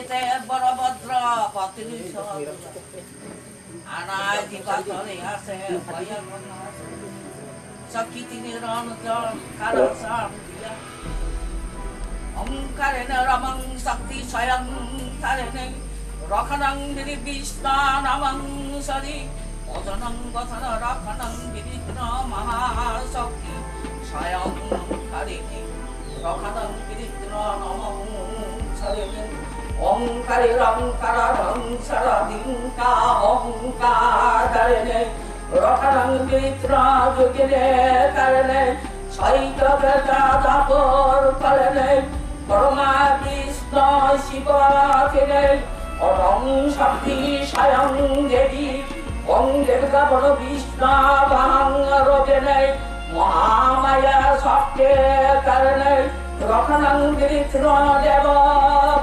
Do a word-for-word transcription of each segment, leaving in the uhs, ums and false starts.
Te Borobodro botini soro. Anai di patoni ase, baya kono. Sakitini ron jon kara sam dia. Omkarena ramang sakti sayang karene. Rakhanang diri bisna namang sari. Ojanang gotana rakhanang diri tuna mahasakti sayang karene. Rakhanang diri tuna namang sarene. Omkari rangkara rangsara dingka omkadarene. Rakhanang diri tuna jogine karene. Saita beta dapor karene. Brahma Vishnu Shiva karene. Om Shakti Sayang Devi. Om Devika Bono Vishnu Bahang Rodene. Mahamaya Shakti karene. Rakhanang diri tuna deva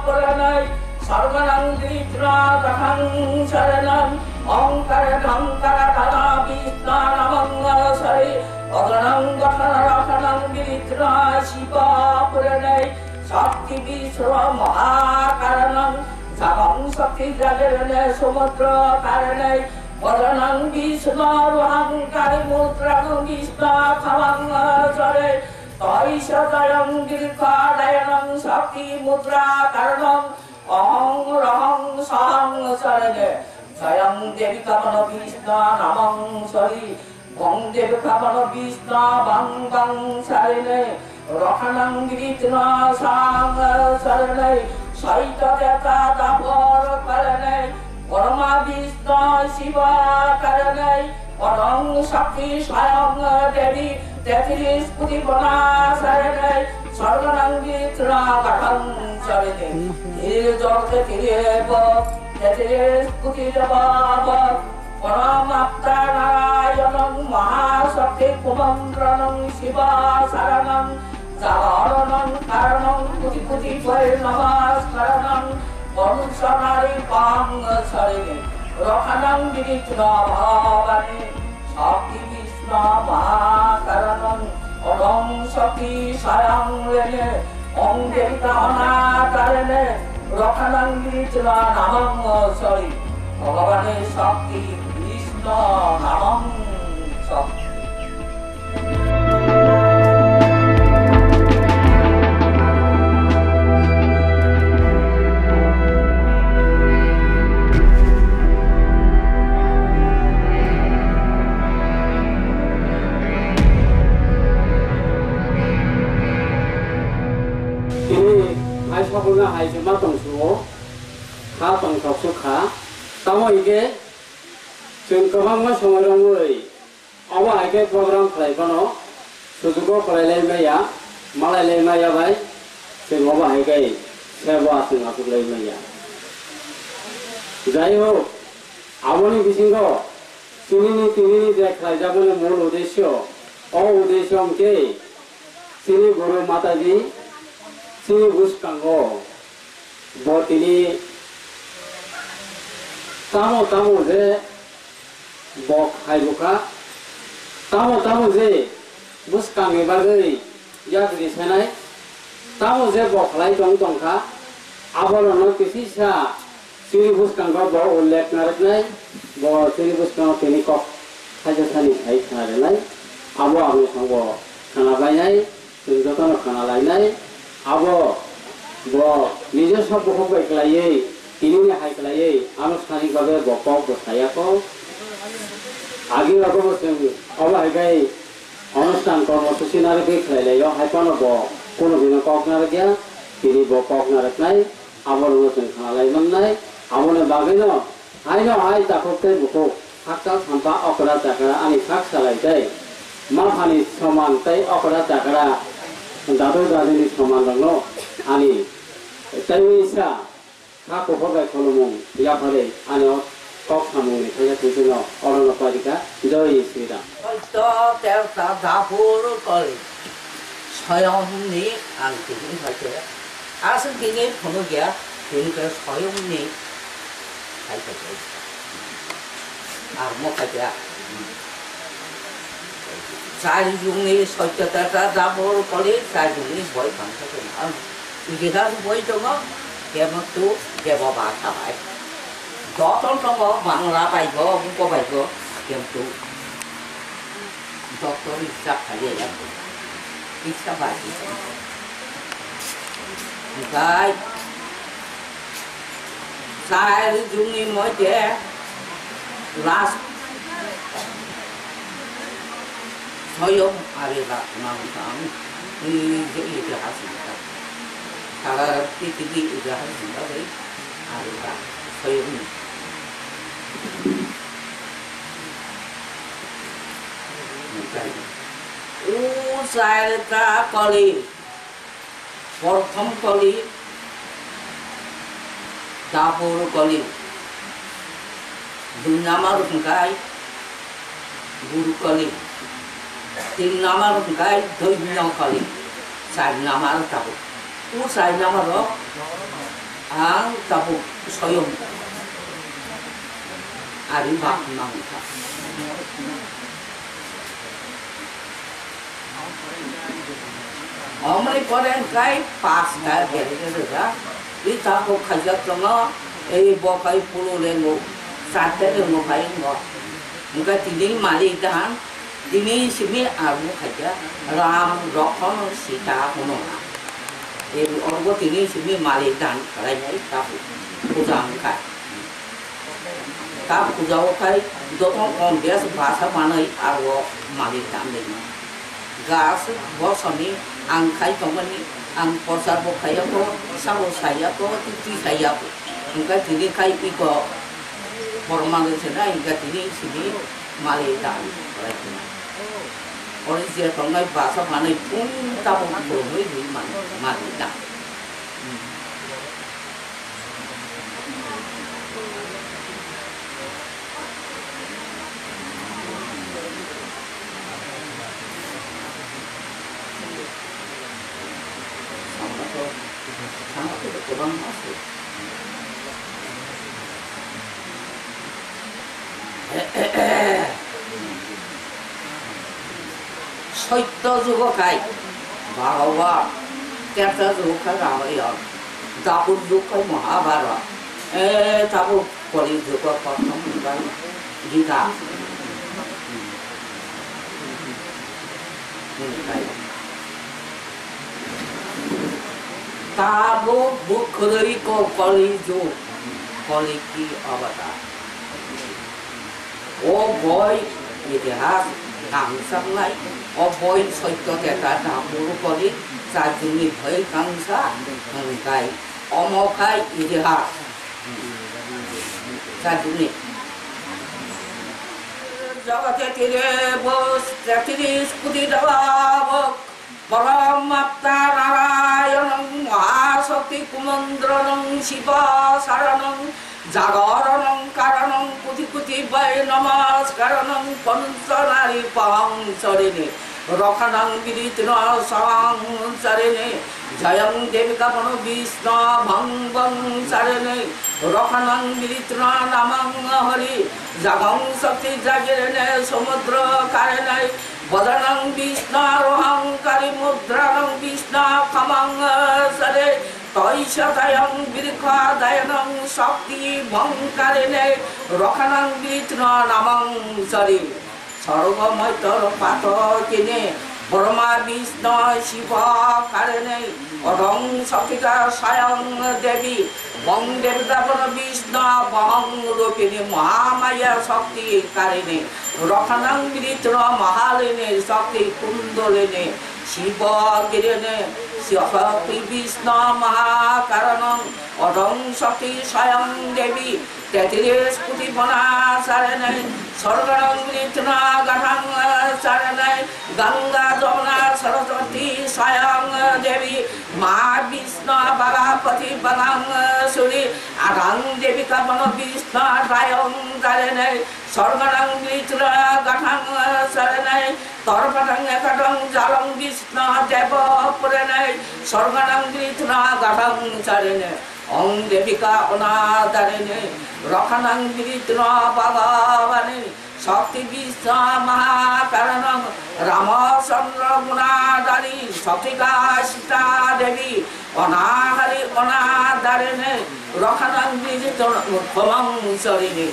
karene. Sarvanang diri tuna dakhang saranang. Omkara dhankara dana Vishnu namang sari. Ojanang gotana rakhanang diri tuna Shiva karene. Shakti Vishnu Mahakaranang. Jabang Shakti jagarene sumudra karene. Ojanang Vishnu ruhang kari mudranang Vishnu khamang sare. Taisa dayang dirgha dayanang Shakti mudra karanang. Ahang rahang sahang sarene. Sayang Devi kamano Vishnu namang sari. Bong Devi kamano Vishnu bang bang sarene. Rakhanang diri tuna sang sarene. Saita deta dapor karene. Brahma Vishnu Shiva karene. Orong Shakti Sayang Devi, tetris kuti bona sarene, sarvanang diri tuna gathang sarene. Tiri jor tetiri bo, tetris kuti jaba bo. Paramapta Narayanang Mahashakti Kumandranang Shiva Saranang Jagaranang Karanang Kuti Kuti Pai Namaskaranang Om Sanari Pang Sarine Rokhanang Diditma Bhavani Shakti Vishnu Mahakaranang Odong Shakti Sayang Lene Om Devita Anata Lene Rokhanang Diditma Namang Sari Bhavani Shakti Vishnu Namang Shakti. Tini hai sabuna hai se ma tong suo, ha tong tok sukha, tamo hingke chwng kwbangma somoi romwi. Obo hai khe program khlai phano sujugo khlai lai maya, malai lai maya bai, chwng obo hai khe sebo aswk aswk lai maya. Jai hok, aboni bisingo tinini, tinini je khlaijak mani mul uddesyo, o uddesyo hwnkhe chini Guru Mataji chini bwskango bo tini tamo tamo je bo khai bwkha, tamo tamo je bwskangni bagwi yak risanai, tamo je bo khlai tong tongkha, aborokno kisisa chini bwskango bo ullekh narwknai, bo chini bwskango tini kok thaisa thani khai khna rwnai, abo ang thangbo khna bainai. Chwng jotono khna lainai, abo bo nijo sok bukhuk bai kwlaiwi, tinini hai kwlaiwi, ano sani bagwi bo kok bo saya kho. Agi rogo bo chwng obo hai khe onusthan kormosuchi narwgwi khlai laio, hai phano bo kunu dino kok narwkya, tini bo kok narwknai, abo rwngno chwng khna lai mannai, aboni bagwino Haino hai takhuk tei bukhuk, hakchal sampa okra chakra ani sak salai tei maphani soman tei okra chakra dadu dadini soman rokno ani teiwi sa kha kuphur bai khulumung yapharwi ani o kok samungni thaiya thwngthwino orono pairika. Jai Shri Ram. Soito terta dapur kori. Soyomni ang tini phaikhe, aswk tini phunukya, tini khe soyomni phaikhe. Ar mo khaikhe, chari jungni soito terta dapur kori, chari jungni boi phang khe. Ang jihar boi tongo, Kemtu debo bhasha bai. Joton tongo Bangla bai go, buko bai go, kemtu doctor hisab khaiya ya. Hisab bai. Gai. Sai juni moite last. Soyong ari ba nang tang. Ni je ite hasin ta. Sara titi di ite hasin ta dei. Ari ba soyong ni. Usail ta koli. Prothom koli, dapur koli, dui number hwnkhe guru koli, tin number hwnkhe doino koli, char number tabuk. O char number o ang tabuk soyong ari bak nang kha. Omoni pore hwnkhe pas ta gere gere da. I tabuk khaijak tongo, ei bo khai pulu lengo, sarte lengo khai ngo. Hwnkhe tini malik dan, tini simi agu khaijak, Ram, Rokhon, Sita hwnwi. Ei orbo tini simi malik dan khlainai tabuk puja wngkha. Ta puja o khai joto Congress bhasha manwi aro malik dan dei. Gas bosoni ang khai tongmani ang prochar bo khaiya ko, sabo saiya ko, twi saiya ko. Hwnkhe tini khai iko borok manwi se nai, hwnkhe tini simi malik dan khlai tongmani. Oro je tongnai bhasha manwi pun tabuk borok hwnwi malik dan. Soitto jugo khai Bhagavad, Treta jugo khai Ramayan, Dapur jugo khai Mahabharat, e, tabuk Koli jugo Prothom khai Gita. Tabuk bukhurui ko Koli jug, Koli ki avatar. O boi itihas kangsa wngnai, o boi soitto teta dapur kori chajuni boi kangsa wngkai, omo khai itihas chajuni. Jagate tire bos tetrish koti dawabok. Paramatma Narayanang Mahashakti Kumandranang Shiva Saranang Jagaranang Karanang Kuti Kuti Vai Namaskaranang Panchanari Pahang Charini Rakhanang Viritna Sahang Charini Jayang Devika Mano Vishnu Bhang Bhang Charini Rakhanang Viritna Namang Hari Jagang Shakti Jagirene Samudra Karene Bajanang Vishnu Rohang Kari Mudranang Vishnu Kamang Sare Toisa Dayang Birikha Dayanang Shakti Bhang Karene Rakhanang Viritna Namang Sare Sorgo Moitor Pato Kine Brahma Vishnu Shiva Karene Odong Shaktika Sayang Devi Bong Devita Bono Vishnu Bong Rupini Mahamaya Shakti Karini Rakhanang Viritna Mahalini Shakti Kundalini Shiva Girini Shakti Vishnu Mahakaranang Odong Shakti Sayang Devi Tetrish Kuti Bona Saranai Sorganang Viritna Gathang Saranai Ganga Jamuna Saraswati Sayang Devi Ma Vishnu Balapati Balang Suri Adang Devi Kabano Vishnu Dayong Darenai Sorganang Viritna Gathang Saranai Torpadang Ekadang Jalang Vishnu Deva Puranai Sorganang Viritna Gathang Saranai Ong Devika Onadarene Rakhanang Viritna Bhagavane Shakti Vishnu Mahakaranam Ramachandra Gunadhari Shatika Sita Devi Anahari Anadharini Rakhanang Vijitana Uttamang Charini.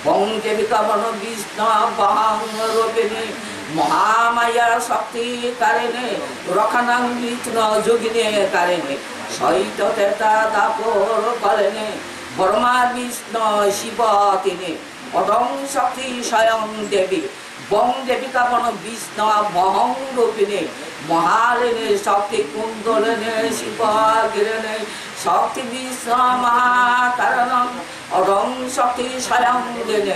Bong Devika Mano Vishnu Bahang Rupini Mahamaya Shakti Karini Rakhanang Vishnu Jugini Karini Saita Teta Dapur Karini Brahma Vishnu Shiva Tini. Odong Shakti Swayam Devi, Bong Devika Bono Vishnu Bohong Rupini, Mahalini Shakti Kundalini Shiva Girini, Shakti Vishnu Mahakaranam, Odong Shakti Swayam Devi,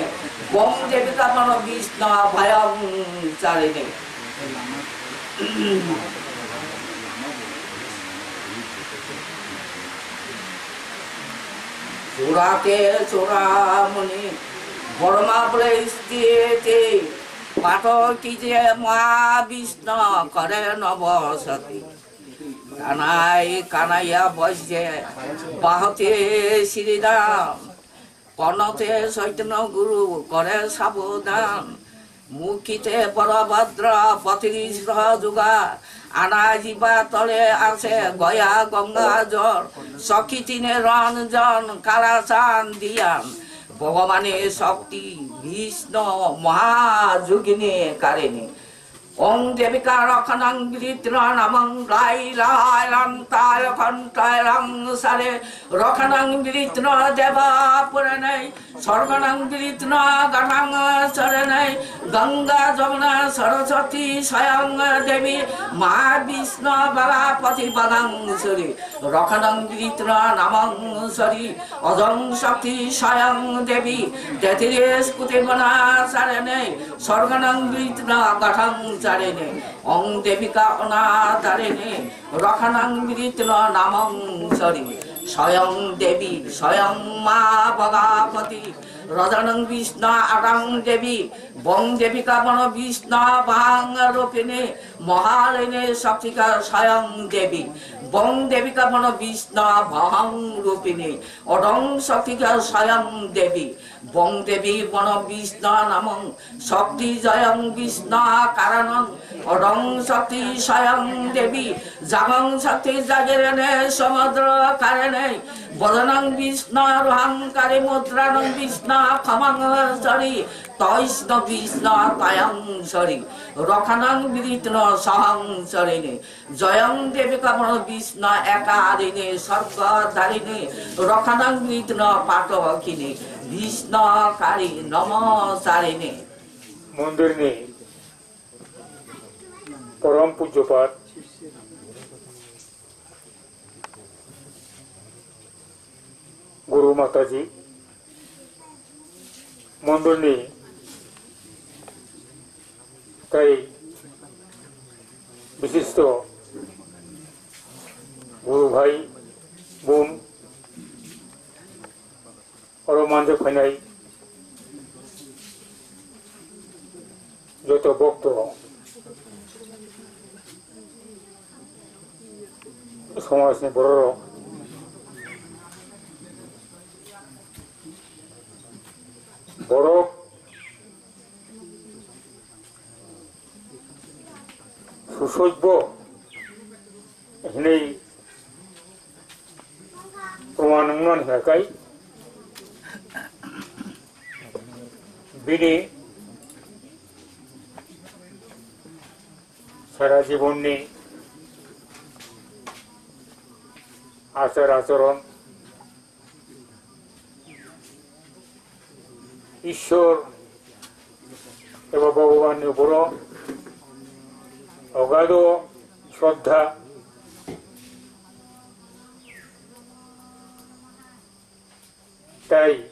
Bong Devika Bono Vishnu Bhayam Charini. Churate Churamuni, Brahma Bristiti, Pato Kije Mahavishnu Kare Navasati. Tanai Kanaya Bajje, Bahati Sridham, Konote Chaitanya Guru Kore Sabodan, Mukite Balabhadra Patiri Sahajuga, Anajiba Tole Ase Goya Ganga Jor, Sokitine Ranjan Kalasan Diyan, Bhagavani Shakti Vishnu Mahajugini Karini. Ong Devika Rakhanang Vritna Namang Lai Lai Lang Tai Khan Tai Lang Sare Rakhanang Vritna Deva Purane Sorganang Vritna Ganang Sarane Ganga Jamuna Saraswati Sayang Devi Ma Vishnu Balapati Banang Sari Rakhanang Vritna Namang Sari Ojong Shakti Sayang Devi Tetris Kutimana Sarane Sorganang Vritna Gathang Sarane Ong Devika Ona Darene Rakhanang Vritna Namang Sari Sayang Devi Sayang Ma Bhagavati Rajanang Vishnu Arang Devi Bong Devika Bono Vishnu Bhang Rupini Mahalini Shaktika Sayang Devi Bong Devika Bono Vishnu Bhang Rupini Odong Shaktika Sayang Devi Bong Devi Bono Vishnu Namang Shakti Jayang Vishnu Karanang Odong Shakti Sayang Devi Jagang Shakti Jagirane Samudra Karane Bodanang Vishnu Ruhang Kari Mudranang Vishnu Khamang Sari Toisno Vishnu Tayang Sari Rakhanang Vritna Sahang Sarini Joyong Devika Bono Vishnu Ekarini Sorgo Darini Rakhanang Vritna Pato Kini Vishnu Kari Namo Sarini. Mondirni Porom Pujjopat Guru Mataji, mondolni tai bishisto guru bhai, bun, oro manjak phainai joto bokto, somajni bororok, borok susoibo hinwi proman wngmani hwnkhe bini sara jibonni achar acharon Ishwar eba Bhagwanni uporo ogado shraddha tai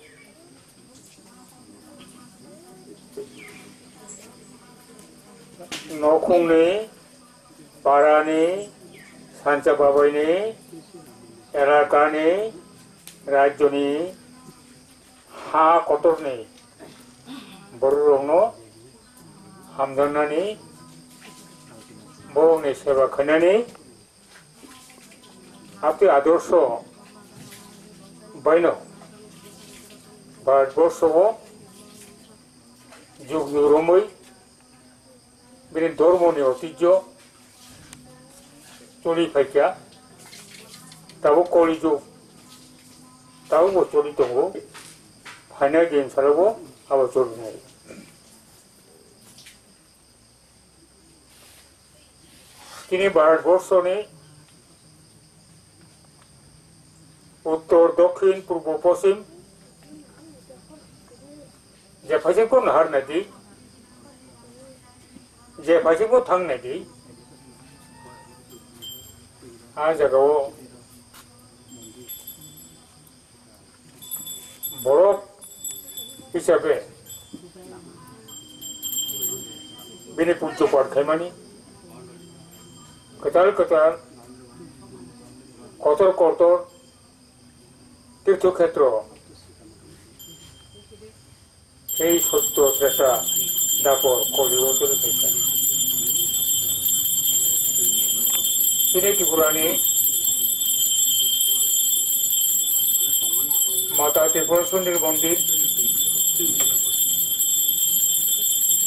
nokhungni, parani, sancha babaini, elakani, rajyoni, ha kotorni bororokno hamjaknani, borokni seba khainani, Atwi adorsho baino Bharatborsho o Jug jug romwi bini dhormoni oitijjo choli phaikha, tabuk Koli jug tabukbo choli tongo, phainai din salobo abo cholinai. Tini Bharatborsoni uttor, dokhin, purbo, poschim je phaisingkho nahar naidi, je phaisingkho thang naidi, a jagao borok hisabe bini pujo pat khaimani kwtal kwtal, kotor kotor tirtho khetro, ei sotto treta dapor Koli o choli phaikha. Chini Tripurani Mata Tripura Sundari Mondir,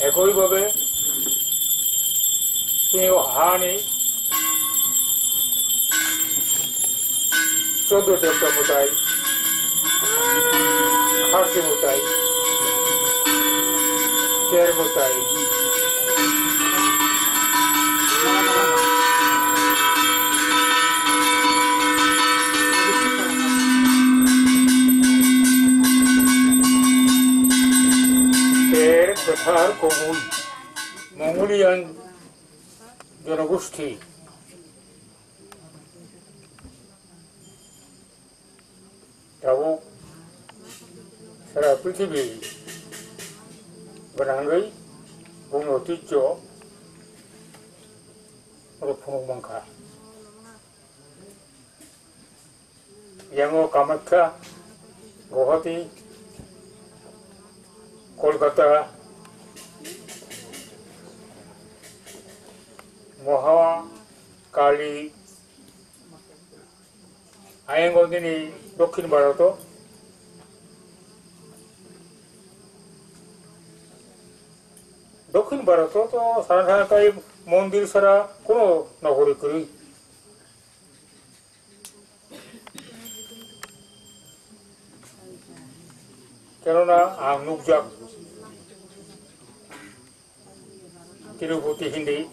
ekoi bhabe chini o hani Choddo debota mwtai, kharsi mwtai, ter mwtai, ter kwthar kubui Mongolian jonogosti. Tabuk sara prithibi gwnangwi bumung twijo rw phunuk mankha. Yango Kamakhya, Guwahati, Kolkata, Maha Kali, Ayang o nini Dokhin Bharat o, Dokhin Bharat o to sana thangkha kai mondir sara kono nogori kwrwi. Kenona ang nukjak Tirupati hindi.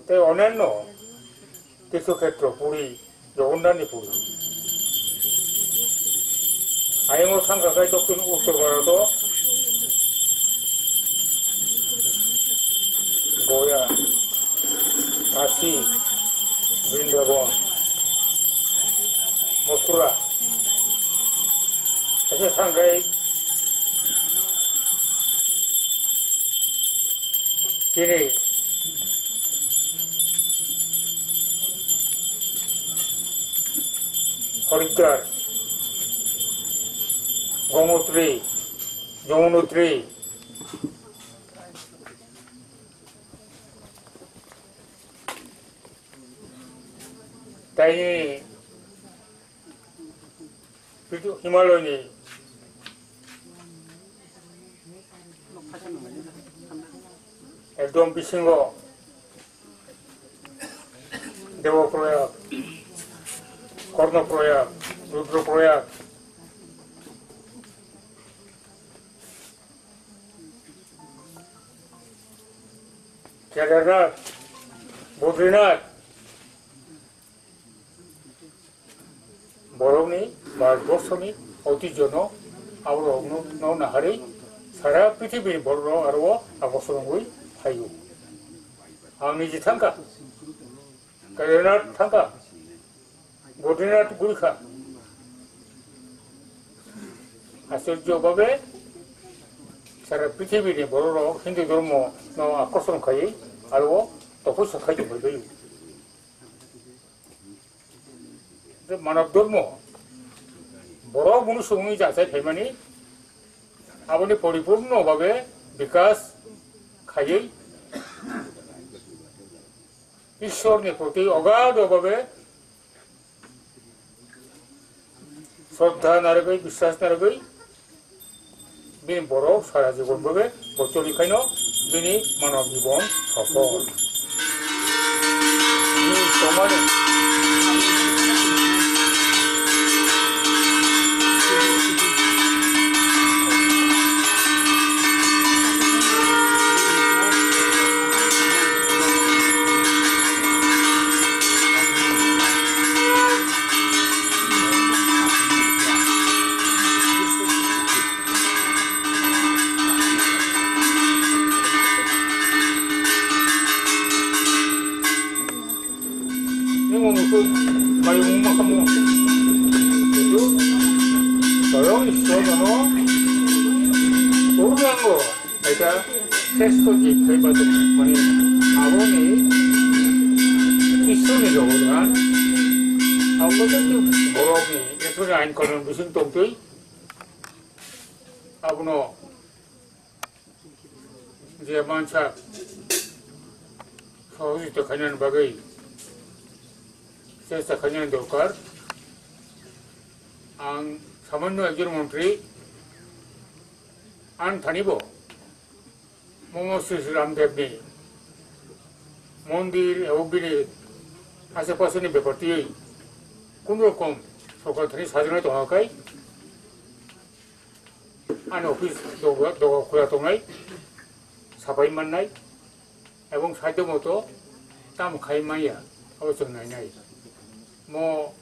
Tei onyanno tirthokhetro Puri, Jogonnathnni Puri. Ayang o thangkha khai dokhin uttor Bharat o Goya, Kashi, Brindaban, Mathura. Kaisa thangkhai chini Haridwar, Gangotri, Jamunotri, Taini Himalayani ekdom bisingo Debaprayag, Karnaprayag, Rudraprayag, Kedarnath, Badrinath, borokni Bharatborsoni oitijjono aborokno no naharwi sara prithibini bororok aro o akorsong wngwi phaio. Ang niji thangkha, Kedarnath thangkha, Badrinath gurikha. Aschorjo bhabe sara prithibini bororok Hindu dhormono akorsong khaiwi aro o topusya khai tongphaibaio. Manob dhormo, borok munu subungni jachai phaimani, aboni poripurno bhabe bikas khaiwi Ishwarni proti ogado bhabe Shraddha narwgwi, biswas narwgwi, bini borok sara jibon bwgwi bo choli khaino bini mano jibon sofol. Bini tongmani Nung nukuk mayung makamo. Itu, tolong Iswar no urang go. Kaisa sreshto jib khai ba mane aboni Iswar ni logo dan. Abo to borok ni Iswar ni ain kanun bising tongtwi. Abono je mansa sohojogita khainani bagwi chesta khainani dorkar. Ang samanyo ekjon montri, ang thani bo momo Sri Sri Ramdev ni mondir ebo bini ashe pashe ni bepar twi kun rokom sorkar thani sajagna tongkha khai. Ani office dogo, dogo khula tongnai, sapai mannai, ebong saido moto tamo khai manya, abo chwng nainai. Mo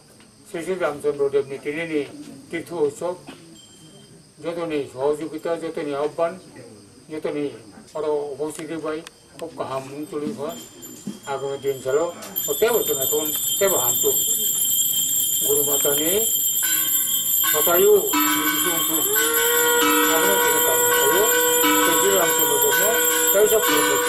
Sri Sri Ramchandra Dev ni tinini tirtho utsav, jotoni sohojogita, jotoni ahban, jotoni oro uposthiti bai, Khub kaham mung choli kho. Agami din salo, o tebo chwng athon, tebo hamtu. Guru Mata ni Satayu, ni bising sung. Agami din salo, Sri Ramchandra Dev no, kaisa khulumbai.